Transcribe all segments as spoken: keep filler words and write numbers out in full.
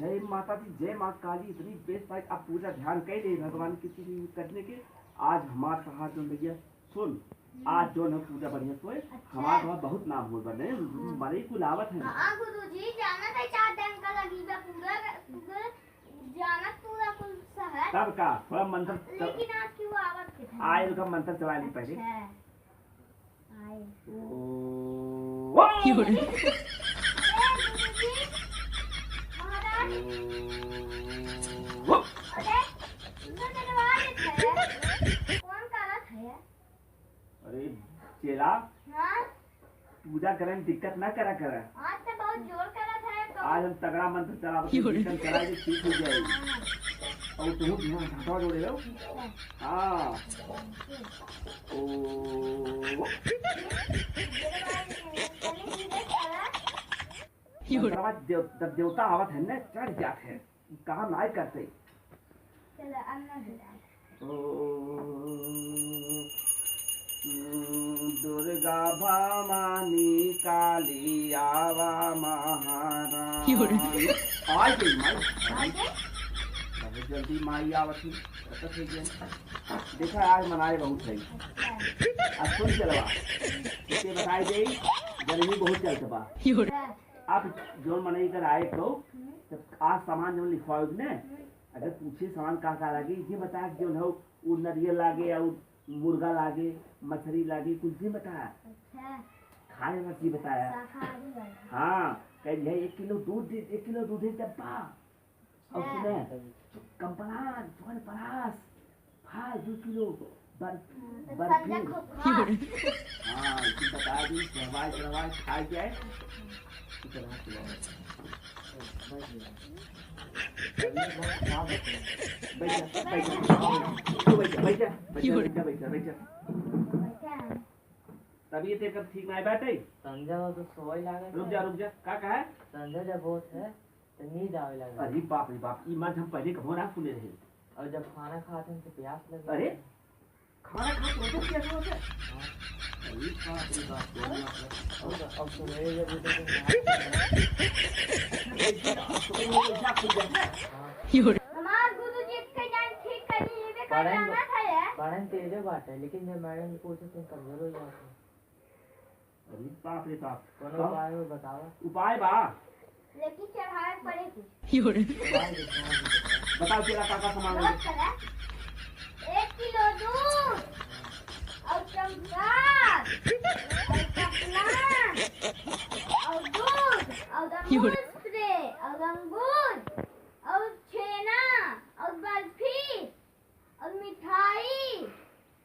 जय माता दी, जय माँ काली। इतनी बेस भाई, अब पूजा ध्यान कइ ले भगवान की चीज करने के। आज हमार कहा जो भैया सुन, आज जो है पूजा बढ़िया से होए, अच्छा। हमार घर बहुत नाम होए बने, हाँ। मरे कुल आवत है। हाँ, गुरुजी, जानत है चार दिन का लगी बा पूरा, पूरा जानत पूरा कुल शहर। तब का, थोड़ा मंत्र च- लेकिन आज क्यों आवत के था? आए, इनका मंत्र चला ली पहले। अच्छा। आए। ओ। ए, गुरुजी, महाराज। ओ। अरे, इधर दरवाजे है। कौन करत है? अरे चेला, हाँ? पूजा करे में दिक्कत ना करा करा। आज तो बहुत जोर करत है तो। आज हम तगड़ा मंत्र चलावत हई, योरे। दिक्कत करा के ठीक हो जाए। हाँ। और तू भी यहाँ हाथवा जोड़े रहो। अच्छा। हाँ। ओ। धीरे धीरे करा। योरे। मंत्रवा देव-, जब देवता आवत है ना, चढ़ जात है। कहा नाय करते। चलो, अब ना गिरा। ओ, दुर्गा भवानी काली आवा महारानी। योरे। आ गई माई। आ गई? बहुत जल्दी माई आवत ही। कतक हो गया? देखा, आज मनाए बहुत है। अच्छा। अब सुन चलवा। इसे बताई दे, गर्मी बहुत चलत बा। योरे। हाँ। अब जौन मनई कर आए तो, हम्म। तो आज सामान जौन लिखवाओ ने, हम्म। अगर पूछे सामान का का लागे, ये बता कि जौन हो, उ नरियल लागे, और मुर्गा लागे, मछली लागे, कुल ये बता। अच्छा। खाए वाला चीज बताया। शाकाहारी वाला। हाँ, कह दिया, "एक किलो दूध दे, एक किलो दूध दे डब्बा।" और हाँ। सुने, कंपलान, च्यवनप्राश, फल दू किलो, बर-, हाँ, तो बर्फी। संझा खूब खा। हाँ, इसी बता दी, चढ़वाए, चढ़वाए, खाए जाए। इतना हुआ। बैठ जा, बैठ जा, बैठ जा, बैठ जा, बैठ जा, बैठ जा, बैठ जा। बैठा है। तबीयत एकर ठीक नाय बाटे। संझा हो तो सोए लागत रुक है। जा, रुक जा, का कहा है? संझा जब होत है, तो नींद आवे लागत है। अरे बाप रे बाप, ई बात हम पहले कबो ना सुने रहे। और जब खाना खात हैं, तो प्यास लगे। अरे, खाना खात हैं, तो प्यास लगे? हाँ। अरे बाप रे बाप, कौन बात है? और, और सवेरे जब उठे, तो नहा हाँ। हमार गुरुजी के जान ठीक करी, ये भी पढ़न, करना था ये। पढ़न तेजे बाटे, लेकिन जब मैडम से पूछे, तो कमजोर हो जाते हैं। अरे बाप रे बाप। कोनो उपाय हो बतावा। उपाय बा? लेकिन चढ़ावे पड़े कुछ। बताओ तेरा का का सामान है? बहुत सारा। एक किलो दूध और चमचा और कपड़ा और दूध और अमूल स्प्रे और अंगूर और छेना और बर्फी और मिठाई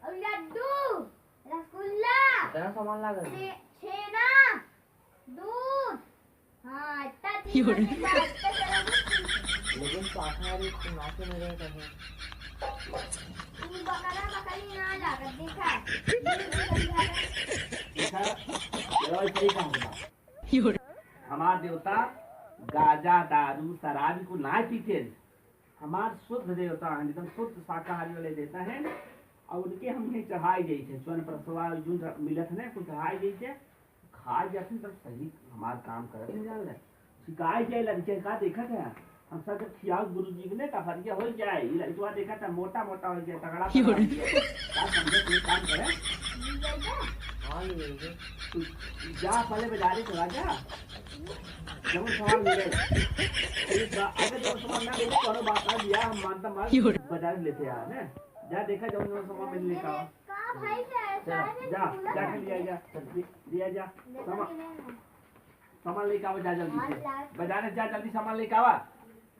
और लड्डू, रसगुल्ला, इतना सामान लागल? छे-, छेना, दूध। हाँ, इतना चीज योरे। बा, इतना सारा कुछ। लेकिन शाकाहारी तो नाचे में रहे कहीं। तू बकरा बकरी ना लागत, देखा। देखा, चलो, सही कहा तुमने। योरे। हमार देवता गाजा, दारू, शराब को ना पीते। हमार शुद्ध देवता हैं, एकदम शुद्ध शाकाहारी वाले देवता हैं। और उनके हम यहीं चढ़ाई जाइत है, स्वर्ण प्रसवा अर्जुन र-, मिलत है ना, कुछ चढ़ाई जाइत है, खा जाते हैं, तब सही हमार काम करत नहीं जान ले। सिखाई जाए लड़के का, देखत है, हम सब जब खियाओ गुरु जी ने, तब हरिया हो जाए, ये लड़कवा देखत है, मोटा मोटा हो जाए, तगड़ा तगड़ा हो जाए। का समझे, कोई काम करे? हाँ, ले लीजिए। तू जा, पहले बाजारे चला जा। जब सामान मिले। एक बार, अगर जब सामान ना मिले, तो बात ना दिया, हम मानता मान, बाजार लेते आ, ने? जा देखा, जब सामान मिलने का। का भाई, जा, जा, जा, जा, जा, लिया जा, लिया जा। सामान, सामान लेके आवा, जा जल्दी से। बाजार जा, जल्दी सामान लेके आवा।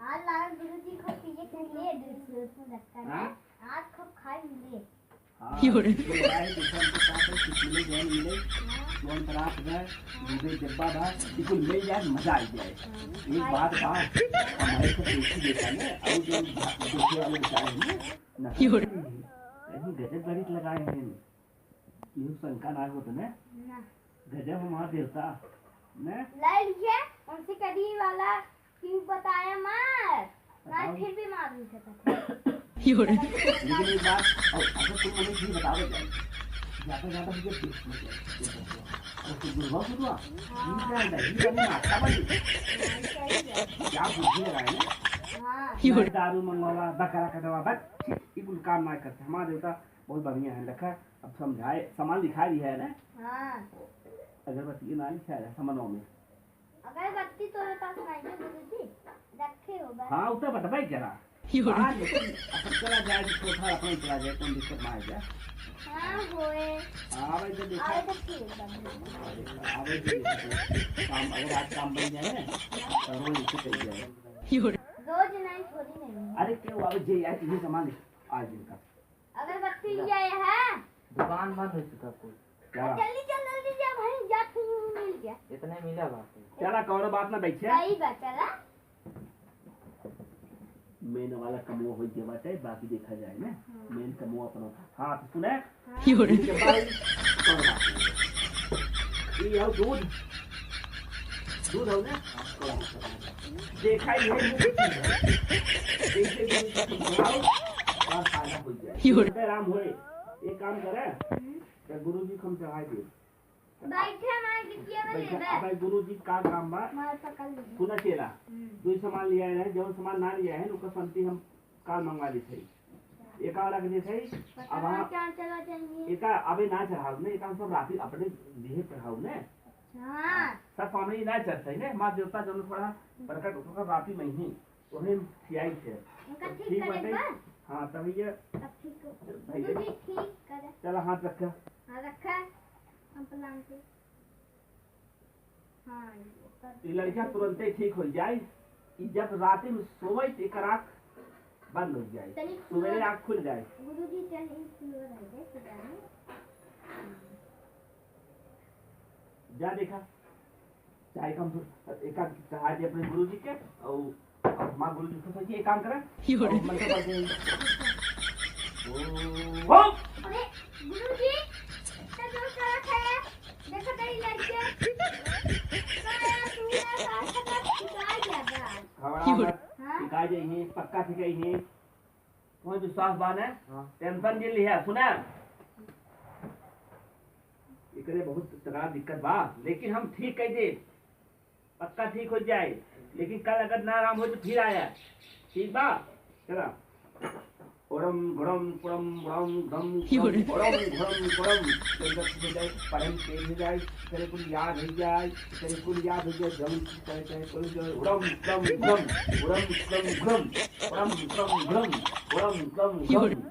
आज लाल गुरु जी को पिए के लिए दूध लगता है। हाँ? आज खूब खाए मिले। हाँ, योरे। ये है, दूसरा हमको साथ है, कुछ मिले, जौन मिले, जौन बरात है, दूधे डिब्बा भर, बिल्कुल मिल जाए, मजा आ जाए। एक बात बा, हमारे तो देसी देता ने, और जो भा-, दूसरे वाले बेचारे हैं ना, योरे। कहीं गजब गणित लगाए हैं, ये शंका ना हो तो ना। ना। गजब हमार देवता, ने? ले लिए, उनसे कभी वाला क्यों बताया मत, ना बताओ। फिर भी मार नहीं सकता। योरे। लेकिन एक बात, और अगर तुम मुझे ये बताओ जाए, ज्यादा ज्यादा मुझे देख मत जाए, ये बताओ। और तुम दुर्गा को तो आप, हाँ। ये क्या है, ये वाली माता वाली। हाँ, सही है। क्या बुद्धि लगाए ना? हाँ। ना दारू मंगवावा, बकरा कटवावा, बस, ठीक, ई कुल काम ना करते। हमार देवता बहुत बढ़िया है, देखा, अब समझाए, सामान लिखा दिया है ना? हाँ। अगरबत्ती ना लिखा है सामानों में। अगरबत्ती तोरे पास नहीं है, गुरुजी? रखे हो बस। हाँ, उतना बटवाई करा। हाँ, लेकिन अब चला जाए तो कोठा अपना ही चला जाए, कौन दिक्कत ना आ जाए। हाँ, होए। हाँ, भाई, तो देखा। आवे तो ठीक बा। हाँ, देखा, आवे तो देखा। काम, अगर आज काम बन जाए ना, तो रोज इसे कर जाए। रोज नहीं, थोड़ी नहीं। अरे, क्यों आवे, जे आए, तुझे सामान आज दिन का। अगरबत्ती ले आए हैं। दुकान बंद हो चुका कुल। क्या? जल्दी चल, जल्दी जा भाई, जा, फिर मिल गया। इतने मिला बात है। चला, कौनो बात ना, बैठे। सही बात, चला। मेन वाला कमवा हो गया बाटे, बाकी देखा जाए ना। हाँ। मेन कमवा अपना। हाँ, तो सुने? हाँ। ये हो रे। इनके भाई, कौनो बात नहीं। ये हो दूध। दूध हो ना? देखा ही है, ये चीज है। जैसे गुरु जी को बुलाओ, और फायदा हो जाए। ये हो रे। राम होए, एक काम करे, हम्म। तो गुरु जी को हम चढ़ाई दे। बैठे ना, बिटिया में बैठे, लेबे। अब भाई गुरु जी का काम बा? मार पकड़ लीजिए। सुना चेला, हम्म। दो सामान लिया है, जौन सामान ना लिया है, ओकर संती हम काल मंगवा देत हई। एका वाला के देत हई, पता अब ना हाँ, क्या चला चाहिए। एका अबे ना चढ़ाओ ने, एका हम सब राती अपने दिहे चढ़ाओ ने। अच्छा। सब सामने ही ना चढ़ते ने, माँ देवता जौन थोड़ा प्रकट होकर राती में ही, उन्हें खियाई थे। उनका ठीक ठीक करे बाटे। बा? हाँ, तब ये तब ठीक हो। भाई गुरु जी ठीक करे। चला हाथ रखा। हाँ, रखा। हम पलंग पे। हाँ, ये कर। ई लड़का तुरंते ठीक हो जाए। ई जब रात में सोवे त एकर आँख बंद हो जाए, तनी सुबेरे खुला आँख खुल जाए। गुरुजी, तनी खुला रह जाए, कि जाने। जा देखा, चाहे कम एक आध चढ़ा दे अपने गुरुजी के, और अब हमार गुरुजी खुश होइहैं, एक काम करा। ये हो रे। और मंत्र पढ़ दे। ओम। अरे, गुरुजी, इतना जोर से रखा है, देखो तेरी लड़की। काया तू है, काया का शिकायत ज्यादा। घबरा ये हो रे। मत, हाँ? शिकायत यही, पक्का शिकायत यही। तुम्हें विश्वास बा ना? हाँ। Tension जिन लिहा, सुना? एकरे बहुत तगड़ा दिक्कत बा, लेकिन हम ठीक कइ देब। पक्का ठीक हो जाए, लेकिन कल अगर ना आराम हो तो फिर आया, ठीक बा? चला। ओड़म घोड़म पोड़म बोड़म घम ये हो रे। घम, ओड़म घोड़म पोड़म। जल्दी ठीक हो जाए, पढ़े में तेज हो जाए, तेरे कुल याद हो जाए, तेरे कुल याद हो जाए, जम करे, करे, करे, करे, ओड़म घोड़म घम, ओड़म घोड़म घम, ओड़म घोड़म घम, ओड़म घोड़म ये हो रे। घम,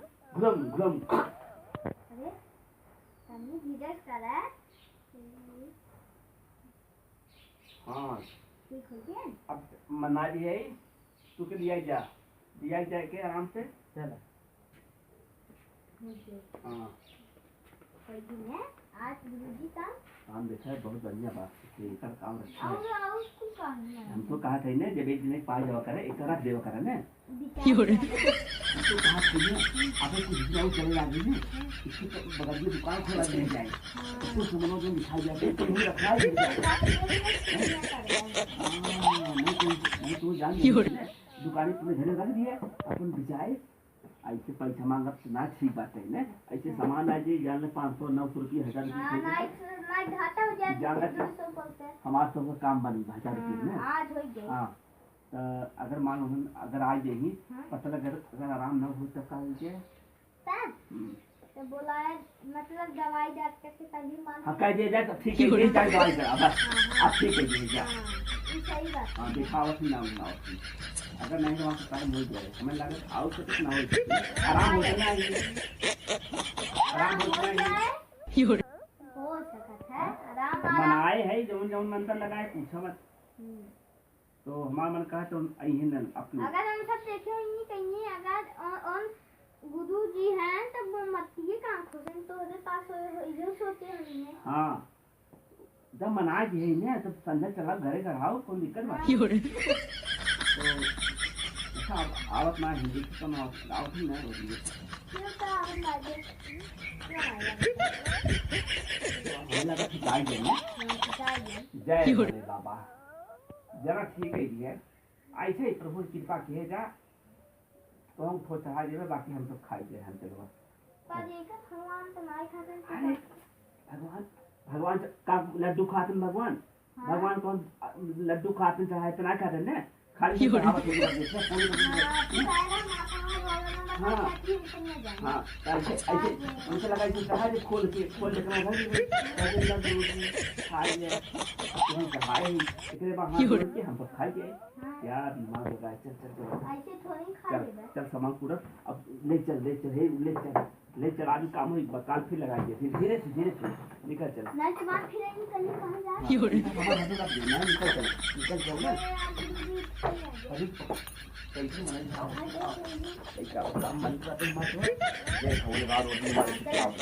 घम घोड़म घम। अरे, तनी धीरज करा। हाँ। ठीक हो गया? अब मना लिया ही, तू के दिया जा, दिया जा के आराम से। चला। हो गया। हाँ। कोई दिन है, आज गुरुजी का। काम देखा है, बहुत बढ़िया बात है, एकर काम रखा है। और, और कुछ काम नहीं है। हम तो कहा थे ना, जब एक दिन एक पा जावा करे, एक रख देवा करे ना। बिचारी क्यों रे? हम तो कहा थे ना, अबे कुछ दिन और चले आगे ना, इसके तो बगल में दुकान खोला दिया जाए। हाँ। तो कुछ सामान जो लिखा जाए, तो वही रखा ही जाए। हाँ, नहीं तो, नहीं तो जान क्यों रे? नहीं, दुकान अपने घरे रख दिया, अपन बिचाए, ऐसे पैसा मांगब तो ना ठीक बात है ना। ऐसे हाँ। सामान आ जाए, जान ले पाँच सौ, नौ सौ रुपये, हजार रुपये हाँ, खरीदे ना, तो ना घाटा हो जाए, जान ले दो सौ रुपये। हमार सब काम बनी, हजार रुपये हाँ, ना। आज हो गए। हाँ, तो अगर मान लो हम अगर आ जाए, हाँ। पता लगे अगर आराम ना हो तो का हो जाए? तब? हम्म। तो बोला है, मतलब दवाई डॉक्टर से तभी मान हाँ, कह दिया जाए तो ठीक है, ये जाए दवाई करा, बस। हाँ, हाँ। आप ठीक है, ये जा। हाँ, ये सही बात हाँ, है। दिखावत ही ना, ना होती। अगर नहीं तो वहाँ से टाइम हो जाए, हमें लगे आओ तो कुछ ना हो जाए। आराम हो जाए ना, ये। आराम हो जाए। हो सकता है, आराम, आराम। मनाए है, जौन जौन मंत्र लगाए, पूछा मत। हम्म। तो हमार मन कहा तो अइहे न अपने। अगर हम सब देखे होइनी कहीं, अगर ओ-, ओन गुरु जी हैं, तब वो मत ये कहाँ खुश हैं, तो ओकरे पास हो, हो, इहो सोचे होइने। हाँ। जब मना गए हैं, तब संझा चला घरे चढ़ाओ, कौन दिक्कत बा? हाँ। तो अच्छा, अब आवत ना हिंदी की, तो आवत, आवत ही ना हिंदी। क्यों तो आवत ना दे? क्यों आया? तो हमें लगा कि गाय गए ना? हाँ, कि गाय गए। जय भोले बाबा। जना ठीक है जी है। ऐसे ही प्रभु की कृपा किहे जा, तो हम थोड़ा चढ़ा देवे, बाकी हम सब खाई दे हम चलवा। पर ये का भगवान तो नाई खाते हैं। अरे, भगवान, भगवान च-, का लड्डू खाते हैं भगवान? हाँ। भगवान कौन, अ, लड्डू खाते हैं, चढ़ाए तो ना खाते हैं ना? खाली से चढ़ावत है, पूरा देखो, पूरी, पूरी। हाँ, हाँ, तो ऐसे, ऐसे, ऐसे लगा, ऐसे चढ़ा दे, खोल के, खोल के, खोल के, खोल के, खा लिया। तुम चढ़ाए ही, इतने बार हाथ जोड़ के हम सब खाई गए। क्या दिमाग लगाए, चल, चल, चल। ऐसे थोड़ी खा चल, लेबे। चल, सामान पूरा, अब ले चल, ले चल, हे, ले चल। ले चल, आज काम होई, ब-, काल फिर लगाई दे, फिर धीरे से, धीरे से, निकल चल। नहीं, तुम्हार फिर निकल, निकल जा। हाँ, निकल, निकल, निकल, निकल, निकल चल ना। अरे, कैसे मनाई खाओ? कैसे काम मन करते हैं, मत हो। ये खाओ, ये बात होती है, हमारे से क्या होता है?